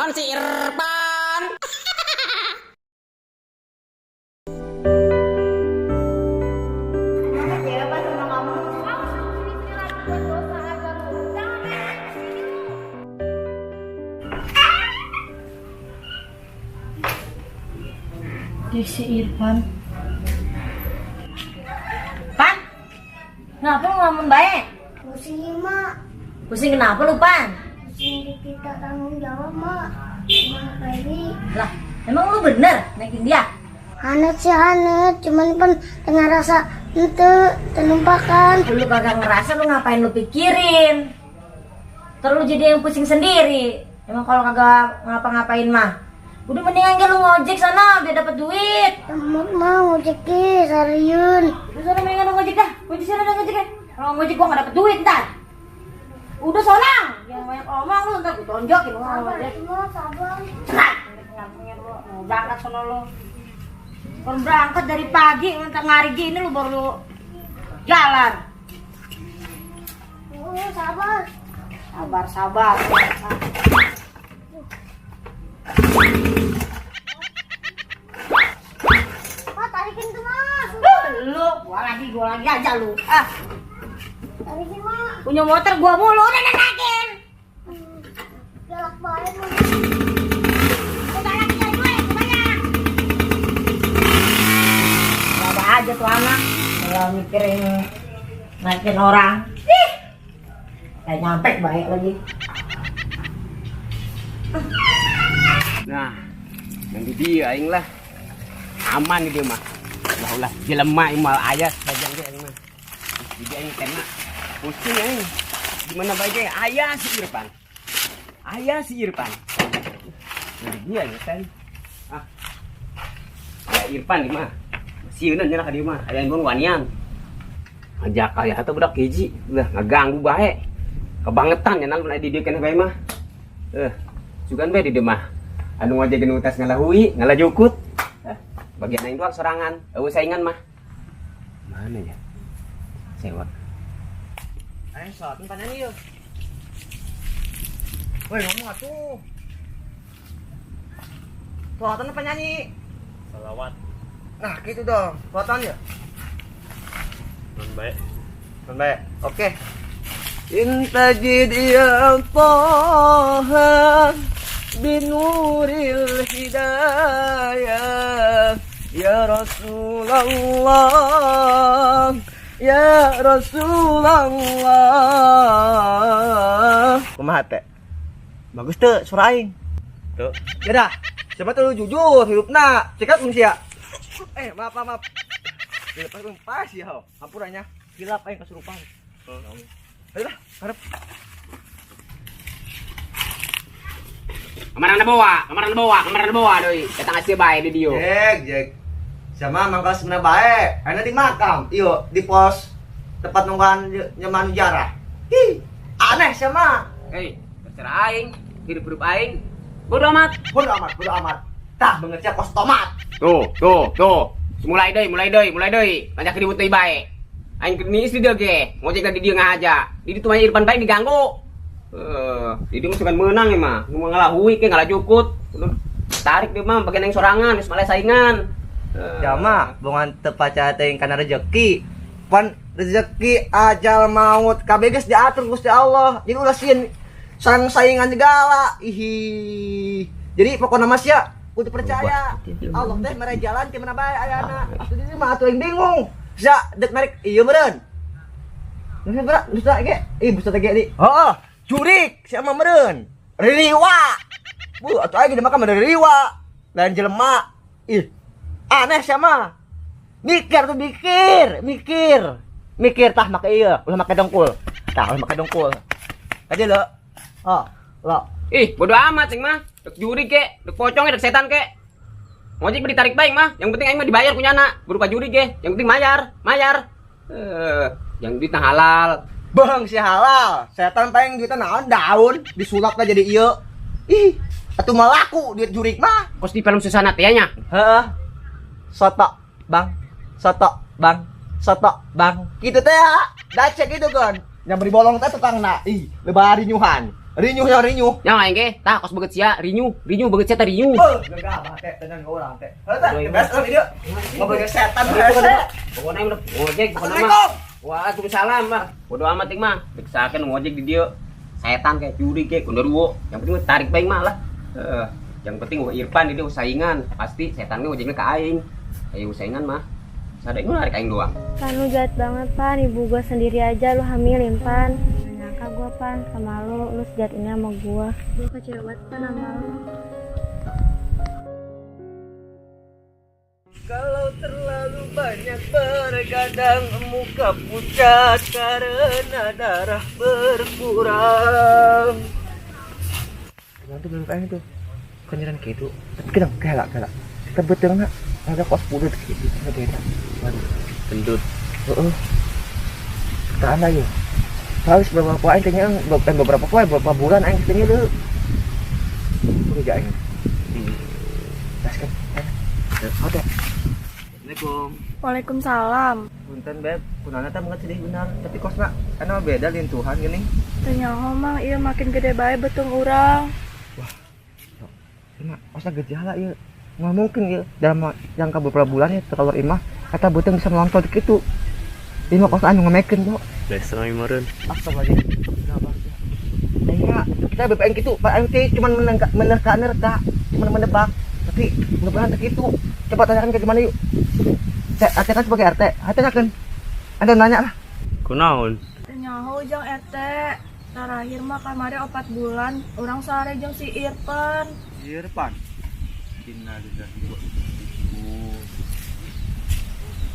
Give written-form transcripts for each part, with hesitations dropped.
Naon si Irfan? Kecewa Pak sama kamu. Awas lu sini-sini lagi buat dosa aja lu. Jangan main kesini lu. Deh si Irfan. Pan, kenapa lu ngelamun baik? Pusing, Mak. Pusing kenapa lu, Pan? Pusing kita tanggung jawab, Mak. Sama Feby. Lah, emang lu bener naikin dia? Hanet sih hanet, cuman pan tengah rasa ente tenumpakan. Lu kagak ngerasa, lu ngapain lu pikirin? Terus lu jadi yang pusing sendiri. Emang kalau kagak ngapa-ngapain mah, udah mendingan gak lu ngojek sana biar dapet duit. Emot mah ngojek ge, sariun. Udah sana mendingan lu ngojek dah. Gua di sana dah ngojek ya. Kalau ngojek gua nggak dapet duit ntar. Udah sana, jangan banyak omong lu, ntar gua tonjokin lu Sabar, ngojek. Mak, sabar. Cerai. Ngapain lu mau berangkat sono lu. Baru berangkat dari pagi, ntar ngari gini lu baru lu jalan. Oh, sabar. Sabar, sabar. Pak, tarikin tuh, Mas. Lu, gua lagi aja lu. Ah, Tarikin, Mak. punya motor gua mulu, udah naikin. Galak banget, Mak. Udah lagi cari duit, banyak. Gak ada aja tuh anak, kalau mikirin naikin orang. Ih, kayak nyampe baik lagi. Nah, nanti dia aing lah. Aman nih dia mah. Lah ulah jelema ieu mah aya sajang ge aing mah. Jadi aing kena pusing aing. Gimana bae ge aya si Irfan. Aya si Irfan. Nanti dia aing teh. Ah. Aya Irfan di mah. Sieun nya ka dieu mah. Aya nu wanian. Ajak aya atuh budak hiji, ulah ngaganggu bae. Kebangetan nya nu di dieu keneh bae mah. Sugan bae di dieu mah. Anu ngojek nu tas ngalahui, ngalajukut. Bagian aing doang sorangan, eueuh saingan mah. Mana ya? Sewa. Ayo sholat tanya yuk. Woi ngomong atuh. Sholatan apa nyanyi? Salawat. Nah gitu dong, sholatan ya. Non baik. Non baik. Oke. In tajid ya Taha binuril hidayah ya Rasulullah ya Rasulullah. Kumaha teh? Bagus tuh suara aing. Tuh. Ya dah. Siapa tuh jujur hidupna? Cekat mun sia. Maaf, maaf, maaf. Dilepas belum pas ya, ho. Hampuranya. Hilap aing kesurupan. Ayo dah, harap. Kemarin bawa, kemarin bawa, kemarin bawa doi. Datang asih bae di dio. Jek, jek. Sama mangkal sebenarnya bae. Ayeuna di makam. Iyo, di pos tempat nungguan nyaman jarah. Ih, aneh sama. Hei, terserah aing, hidup-hidup aing. Bodo amat. Bodo amat, bodo amat. Tah bengetnya kos tomat. Tuh, tuh, tuh. Mulai deui, mulai deui, mulai deui. Banyak ribut deui bae. Aing keur istri dia ge, ngojek tadi dia ngaja. Di ditu mah Irfan bae diganggu. Di dieu mah sugan meunang mah. Nu ngalahui ke ngalajukut. Tarik dia mah bagian yang sorangan, geus malah saingan. Jama, bongan teu paca teuing kana rezeki. Pan rezeki ajal maut kabeh geus diatur Gusti Allah. Jadi ulah sieun sang saingan segala. Ihi. Jadi pokona mah sia kudu percaya. Allah teh mere jalan ti mana bae ayana. Atuh di mah atuh yang bingung. Sia dek narik ieu meureun. Geus berat, geus ge. Ih, buset ge di. Heeh, jurik sia mah meureun. Ririwa. Bu, atuh aing di makam ririwa. Lain jelema. Ih. Aneh sia mah. Mikir tuh mikir, mikir. Mikir tah make ieu, ulah make dongkul. Tah ulah make dongkul. Aja lo. Oh, lo. Ih, bodo amat cing mah. Dek juri ke, dek pocong ke, dek setan ke. Ngojek mah ditarik bae mah. Yang penting aing mah dibayar ku nyana. Berupa juri ke, yang penting mayar, mayar. Yang duitna halal. Bang si halal. Setan paling duitna naon daun disulap lah jadi ieu. Ih, atuh mah laku duit jurik mah. Kos di film Susana teh nya. Heeh. Soto, Bang. Soto, Bang. Soto, Bang. Gitu teh ya. Dacek gitu kan. Yang beri bolong teh tukang na. Ih, lebari nyuhan. Rinyuh ya rinyuh. Nya aing ge, tah kos beget sia, rinyuh, rinyuh beget sia teh rinyuh. Beuh, gagah teh tenang ka urang teh. Heuh teh, beres urang di dieu. Ngobrol setan hese. Pokoknya udah ngojek pokoknya mah. Assalamualaikum. Waalaikumsalam mah. Bodo amat ting mah. Diksakeun ngojek di dieu. Setan kayak curi kayak gondoruo. Yang penting mah tarik bae mah lah. Heeh. Yang penting gua Irfan di dieu saingan. Pasti setan ge ngojeknya ke aing. Ayo saingan mah. Sadek gua narik aing doang. Pan lu jahat banget Pan, ibu gua sendiri aja lu hamilin Pan. Gak nyangka gua Pan sama lu, lu sejahat ini sama gua. Gua kecewa banget Pan sama lu. Kalau terlalu banyak bergadang, muka pucat karena darah berkurang. Nanti belum kayak itu, kenyaran kayak itu. Tapi kita kayak kayak kita betul nggak? Ada kos pulut gitu, nggak beda. Waduh, Gendut. heeh. Tahan aja. Harus beberapa poin kayaknya, beberapa poin, beberapa bulan aing kayaknya tuh. Udah jaing. Tas kan. Oke. Assalamualaikum. Waalaikumsalam. Punten beb, kunana teh banget sedih benar, tapi kosna karena beda lin Tuhan gini. Tanya mang, iya makin gede bae betung urang. Cuma kosna gejala ya. Nggak mungkin ya dalam jangka beberapa bulan ya terlalu imah kata beuteung bisa melontot gitu. Imah kosna anu ngemekeun kok. Biasa meureun. Astagfirullahaladzim. Kayaknya kita BPN gitu, Pak MT cuman menerka-nerka, cuman menebak. Tapi mudah-mudahan gitu. Coba tanyakan ke gimana yuk. Saya RT kan sebagai RT, tanyakan. Anda nanya lah. Kunaon? Tanya ujang RT. Terakhir mah kamari 4 bulan, urang sare jeung si Irfan. Irfan. Innalillahi wa inna ilaihi.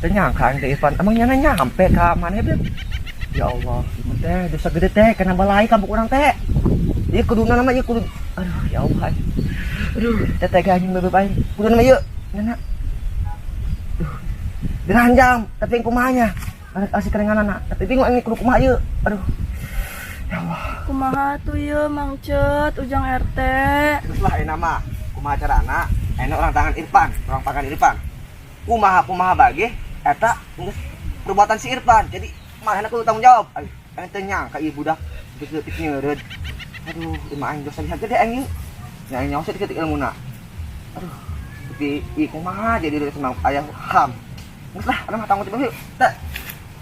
Tanya kan ke Irfan, emang nyana nyampe ke mana Beb? Ya Allah, ieu teh dosa gede teh kena balai kampung urang teh. Ieu kuduna nama ieu kudu. Aduh, ya Allah. Aduh, teh teh anjing bebeb aing. Kuduna nama ieu, nyana. Duh. Diranjam, tapi kumahanya. Anak asih kerenganana, tapi bingung aing kudu kumaha ieu. Aduh. Ya Allah. Kumaha tuh ieu Mang Cet, ujang RT. Terus lah ayeuna mah, kumaha carana? Ayeuna orang tangan Irfan, orang tangan Irfan. Kumaha kumaha bage eta geus perbuatan si Irfan. Jadi mana kudu tanggung jawab. Aduh, aing teh nyangka ieu budak geus leutik nyeureud. Aduh, ieu mah aing dosa bisa gede aing ieu. Nya aing nyaho saeutik ilmuna. Aduh, tapi ieu kumaha jadi dari senang ayah ham. Geus lah, anu mah tanggung jawab yuk. Teh.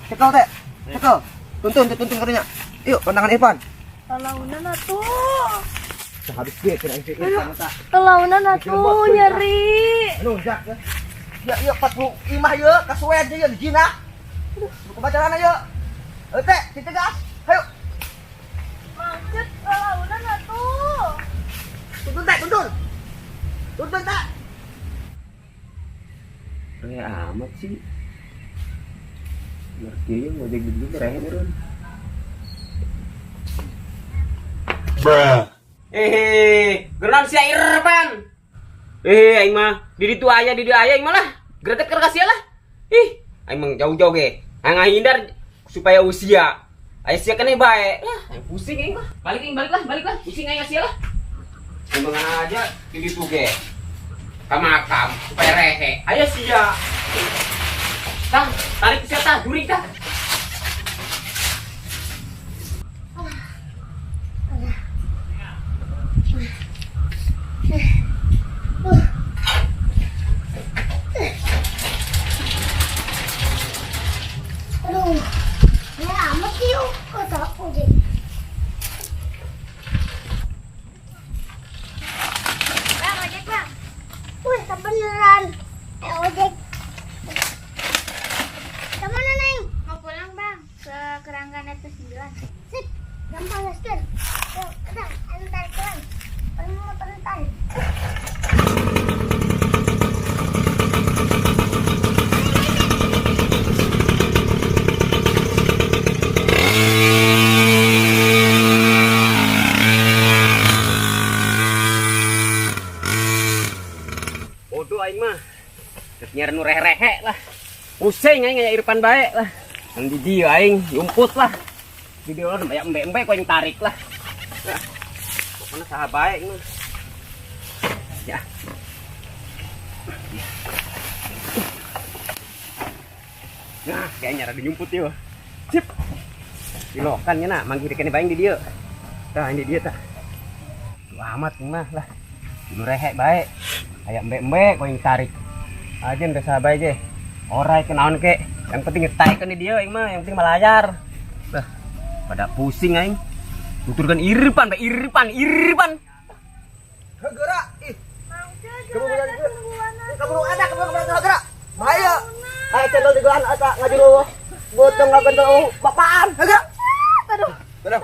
Cekel teh. Cekel. Tuntun, tuntun katanya. Yuk, pandangan Irfan. Talaunan atuh. Habis dia kena si Irfan eta. Talaunan atuh nyeri. Aduh, jak ya. Ya, ya 45 ya, kasuwen ya di Cina. Kumaha carana ya? Teh, ditegas. Hayo. Mang Cet, talaunan atuh. Tuntun teh, tuntun. Tuntun teh. Rehe amat sih. Ngerti ya ngojek di dieu rehe meureun. Bruh. Geran sia Irfan. Aing mah di ditu aya, di dieu aya aing mah lah. Greget keur ka sia lah. Ih, aing mah jauh-jauh ge. Aing ngahindar supaya usia. Aya sia keneh bae. Lah, aing pusing aing mah. Balik aing, balik lah, balik lah. Pusing aing ka sia lah. Aing mah aja di ditu ge. Ka makam supaya rehe. Aya sia. Tah, tarik sia tah, jurig tah. Aduh, ini amat sih, yuk. Kok tak ojek? Bang, ojek, Bang. Wih, kebeneran. Ojek. Kemana, Neng? Mau pulang, Bang. Ke Keranggan atas 9. Sip, gampang, Lester. Yuk, kita antar pulang. Paling mau entar. Bodoh aing mah. Terus nyiar nu rehe-rehe lah. Pusing aing aya Irfan bae lah. Yang di dieu aing nyumput lah. Di dieu lah banyak embe-embe ku aing tarik lah. Nah, pokoknya saha bae aing mah. Ya. Nah, kayaknya rada nyumput ieu. Sip. Dilokan nya na, manggih dikene bae di dieu. Tah, ini dia tah. Tuh amat mah lah. Dulu rehek baik. Aya embek-embek kau yang tarik. Aja udah sabar aja. Orai kenaon kek. Yang penting ngetaikeun di dia aing mah, yang penting melayar. Lah, pada pusing aing. Tuturkan Irfan, bae Irfan, Irfan. Gerak. Ih. Keburu ada, keburu keburu gerak. Bahaya. Ayo cendol di gelan eta ngajuru. Botong ngagentol bapaan. Gerak. Aduh. Aduh.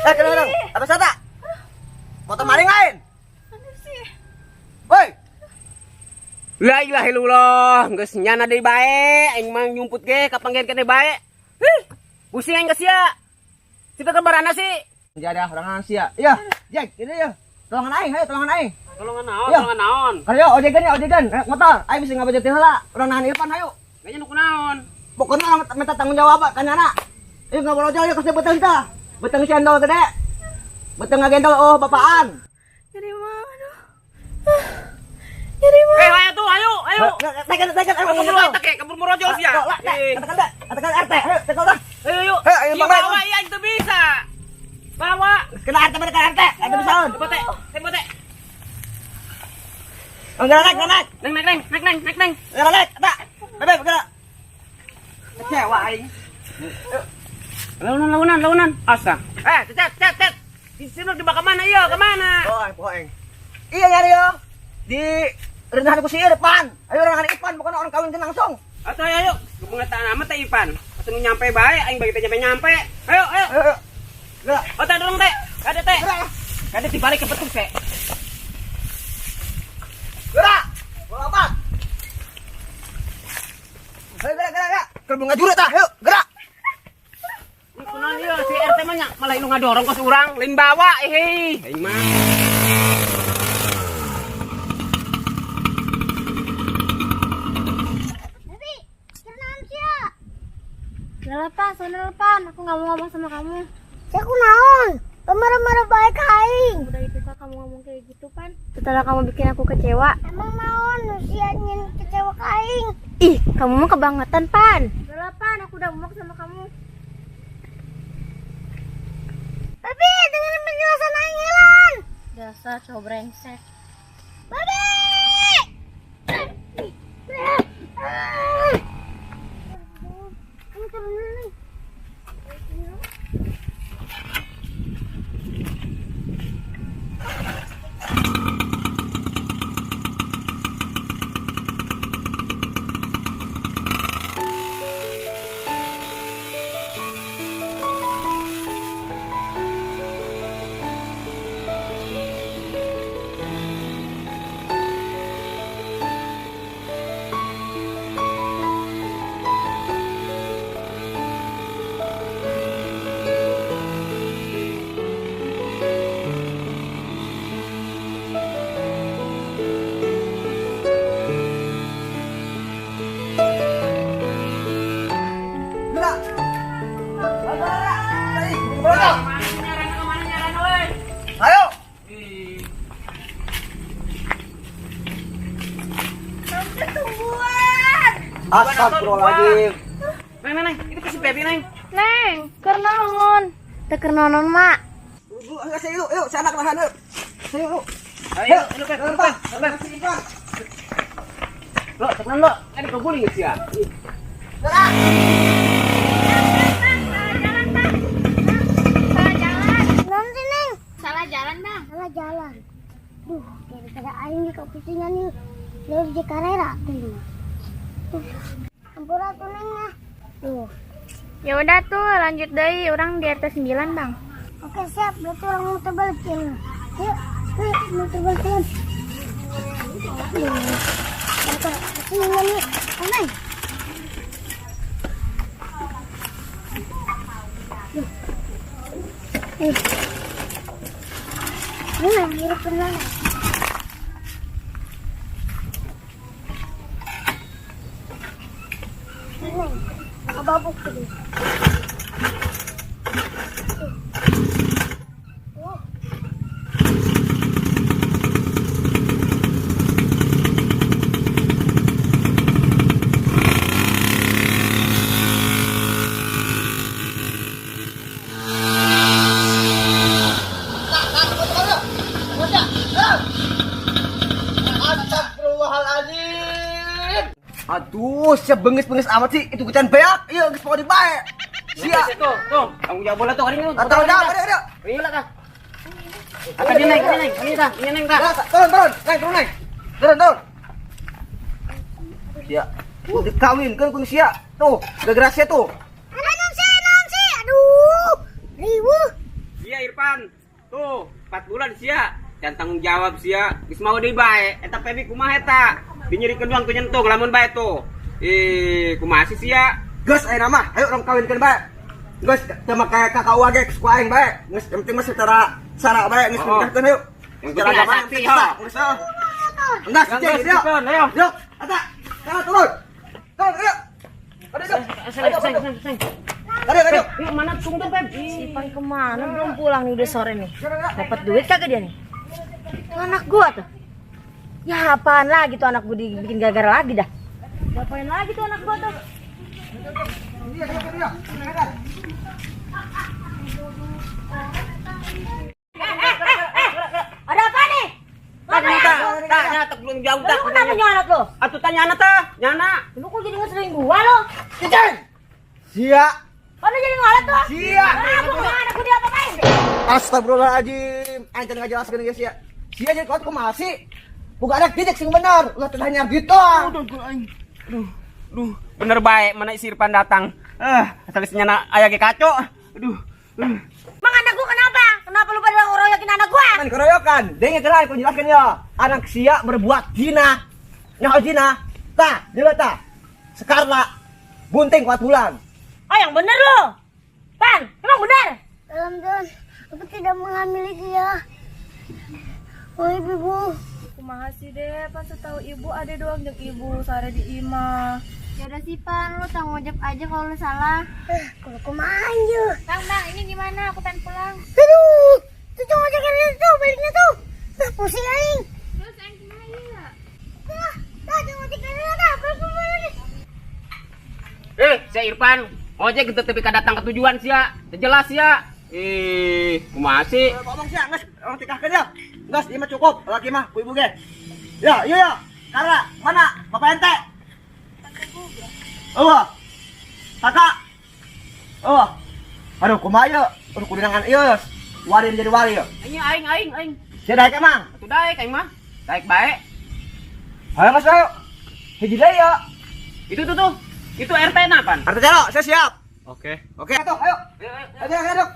Eh, kenapa dong? Apa sata? Motor maling lain. Woi. La ilaha illallah, geus nyana deui bae, aing mah nyumput ge kapanggen kene bae. Hih, pusing aing geus sia. Kita ke barana sih. Jadah orangan sia. Iya, Jack, ini ya. Tolongan aing, hayo tolongan aing. Tolongan naon, Iya. tolongan naon. Karyo ojegan ya ojegan, motor. Aing bisa ngabajetin heula. Urang nahan Irfan hayu. Kayaknya nu kunaon. Pokoknya orang minta tanggung jawab kan anak. Ayo ngobrol aja yuk kasih beteng kita. Beteng cendol gede. Beteng ngagendol oh bapaan. Nyeri mah, aduh. Ah, nyeri mah. Eh, ayo tuh, ayo, ayo. Tekan tekan ayo Kabur ngomong. eta ke, kabur merojol sia. Eh, Katakan katakan RT, ayo tekan dah. Ayo, ayo. Eh, ayo, Iya, Bang, bawa iya itu bisa. Bawa. Kena RT mana RT? RT bisa. Bote, teh bote. Gerak naik, naik. Neng, neng, neng, neng, neng, neng, neng. Gerak naik, tak. Bebek gerak. Kecewa aing. Launan, launan, launan. Asa. Eh, cet, cet, cet. Di sini dibawa kemana? Iya, kemana? Oh, bohong. Iya nyari yo. Di rendahan ku si Irfan. Ayo rendahan Irfan, pokoknya orang kawin langsung. Atau ayo, ayo. Kebengetan amat teh Ivan. Atau nyampe bae aing bagi teh nyampe-nyampe. Ayo, ayo. Ayo, ayo. Gerak. Oh, teh dorong teh. Kade teh. Gerak. Kade dibalik ke petuk teh. Gerak. Bola empat. Ayo gerak, gerak, gerak. Kerbung ngajurut tah, ayo gerak. Ini kunaon ieu si RT mah nya malah nu ngadorong kos urang, lain bawa eh. Aing mah. Babi, kenaon sia? Gak lepas, sana lepan. Aku gak mau ngomong sama kamu. Sia kunaon? Pemarah-marah baik ka aing. Udah itu kak kamu ngomong kayak gitu, Pan. Setelah kamu bikin aku kecewa. Emang naon nu sia nyin kecewa ka aing? Ih, kamu mah kebangetan, Pan. Udah lah, Pan. Aku udah muak sama kamu. Babi, dengerin penjelasan aing helan. Dasar cowok brengsek. Babi! Ini turun dulu nih. Gerak. Ayo, gerak. Ayo, gerak. Kemana kemana nyarana we? Ayo. Ih. Astagfirullahaladzim. Neng, neng, neng, itu ke si Baby, neng. Neng, kernaon. Teu kernaon, Mak. Lu, ayo, saya yuk, yuk, saya anak nahan yuk. Saya yuk. Ayo, ayo, Pep, Irfan, Pep. Irfan. Lo, tekan lo. Kan dikeguling sih ya. Gerak. Salah jalan, Bang. Salah jalan. Nanti neng. Salah jalan, Bang. Salah jalan. Duh, gara-gara aing nih kepusingan nih. Leuwih di karera tuh. Duh, ampura tuh neng ya. Duh. Ya udah tuh, lanjut deui urang di RT 9, Bang. Oke siap, berarti orang muter balik ya. Yuk, yuk muter balik ya. Duh, gara-gara kepusingan nih. Oh, neng. Duh. Nih. Ini neng, mirip bener neng. Ini neng, kababuk tuh. Oh. Aduh, siap benges-benges amat sih. Itu gecan beak. Iya, geus pokoknya bae. Sia. Tuh, tuh. Tanggung jawab bola tuh kali ini. Atau udah, ada, ada. Iya lah kah. Akan dia naik, dia naik, ini tah, ini naik tah. Turun, turun, naik, turun, naik. Turun, turun. Sia. Udah kawin kan kun sia. Tuh, gara-gara sia tuh. Aduh, sih, naon sih. Aduh. Riweuh. Iya Irfan. Tuh, 4 bulan sia. Jangan tanggung jawab sia. Geus mau deui bae. Eta Pebi kumaha eta? Dinyerikeun doang tuh nyentuh lamun bae tuh. Ih, kumaha sih sia? Geus aya nama, ayo urang kawinkeun bae. Geus teu make KKU ge geus ku aing bae. Geus yang penting mah secara sara bae geus Oh. nikahkeun ayo. Yang Secara penting agama saksi, yang penting ho. geus sah. Enggak, Yang sih, geus, yuk. dikeun, ayo. Yuk, ata. Sana turun. Turun, ayo. Ayo, ayo. Seng, seng, seng, seng. Ayo, ayo. Ih, mana tunggu Peb? Si Ipan kemana belum pulang nih udah sore nih. Dapat duit kagak dia nih? Itu anak gua tuh. Ya apaan lagi tuh anak gua dibikin gara-gara lagi dah. Ngapain lagi tuh anak gua tuh? Ada apa nih? Tah, tah, belum jauh tah. Lu kenapa nyolot lu? Atuh tah nyana tah, nyana. Lu kok jadi ngeselin gua lu? Cicing. Sia. Kok lu jadi ngolot tuh? Sia. Ah, gua kemana anak gua diapa-apain? Astagfirullahaladzim. Aing tadi ngajelaskeun geus sia. Sia jadi kuat kumaha sih? Buka anak didik sing bener, ulah teh hanya gitu. Aduh, aing. Aduh, aduh. Bener bae mana si Irfan datang. Asal nyana aya ge kaco. Aduh. Emang anak gua kenapa? Kenapa lu pada ngeroyokin anak gua? Kan keroyokan. Denge kenal aku jelaskan ya. Anak sia berbuat zina. Nyaho zina. Tah, jelas tah. Sekarla bunting 4 bulan. Oh, yang bener lu. Pan, emang bener? Alhamdulillah, aku tidak menghamili dia. Oh, ibu. Kumaha sih deh, pan setahu ibu ada doang jeung ibu sare di imah. Ya udah sih Pan, lu tanggung jawab aja kalau lu salah. Kalau kumaha anjir. Bang, bang, ini gimana? Aku pengen pulang. Aduh, tuh cuma ojek itu tuh baliknya tuh. Nah, pusing aing. Terus aing kumaha ya? Tah, tah cuma ojek itu tah, balik balik. Si Irfan, ojek itu tapi datang ke tujuan sia. Jelas sia. Ih, kumaha sih? Ngomong sia, geus urang tikahkeun ya. Geus ieu mah cukup, laki mah ku ibu ge. Ya, iya ya. Karena mana bapak ente? Oh. Kakak. Oh. Aduh, kumaha ieu? Aduh, kudu nangan ieu. Wali jadi wali ieu. Aing aing aing aing. Sia daek emang. Atuh daek aing mah. Daek bae. Ayo mas ayo. Hiji deui ya. Itu tuh tuh. Itu RT na pan. RT Celo, saya siap. Oke. Oke, tuh, ayo. Ayo, ayo, ayo.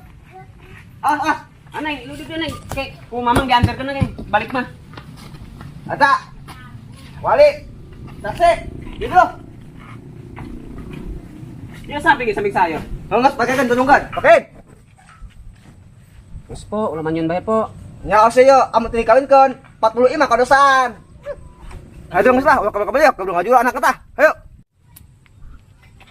Ah, ah. Aneng, lu duduk neng. Kayak ku mamang diantarkeun neng, balik mah. Ata. Wali. Saksi. Duduk. Ya samping samping saya. Ngeus pakeun tulungan. Pakeun. Geus po, ulah manyun bae po. Nya ose yo, amun teu dikawinkeun 45 kadosan. Ayo geus lah, ulah kabel-kabel ya, kabel ngajur anak tah. Ayo.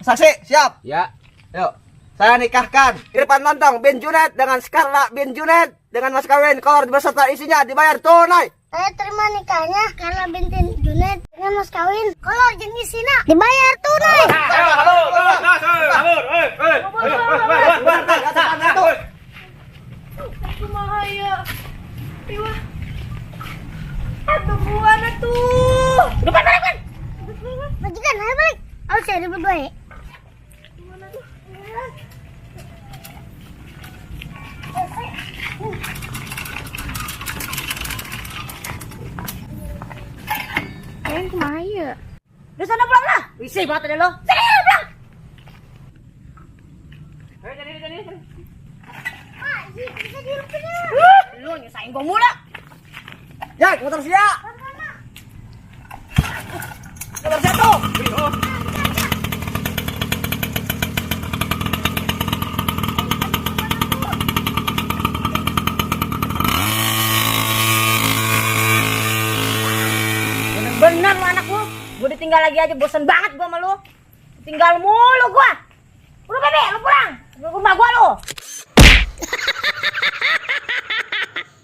Saksi, siap. Ya. Ayo. Saya nikahkan Irfan Lontong bin Junet dengan Skarla bin Junet dengan mas kawin kolor beserta isinya dibayar tunai. Saya terima nikahnya Skarla binti Junet dengan mas kawin kolor jeung isina dibayar tunai. Kumaha ya? Iwah. Aduh, gua na tuh. Depan balik, Pan. Majikan, ayo balik. Ayo saya ribut bae. Aing kumaha ya? Udah sana pulang lah. Risih banget ada lo. Sini pulang. Pak, bisa dirupin. Lu nyusahin gua mulu. Ya, motor sia. Motor sia tuh. Bener lu anak lu. Gua ditinggal lagi aja bosen banget gua sama lu. Tinggal mulu gua. Udah Bebe, lu pulang. Ke rumah gua lu.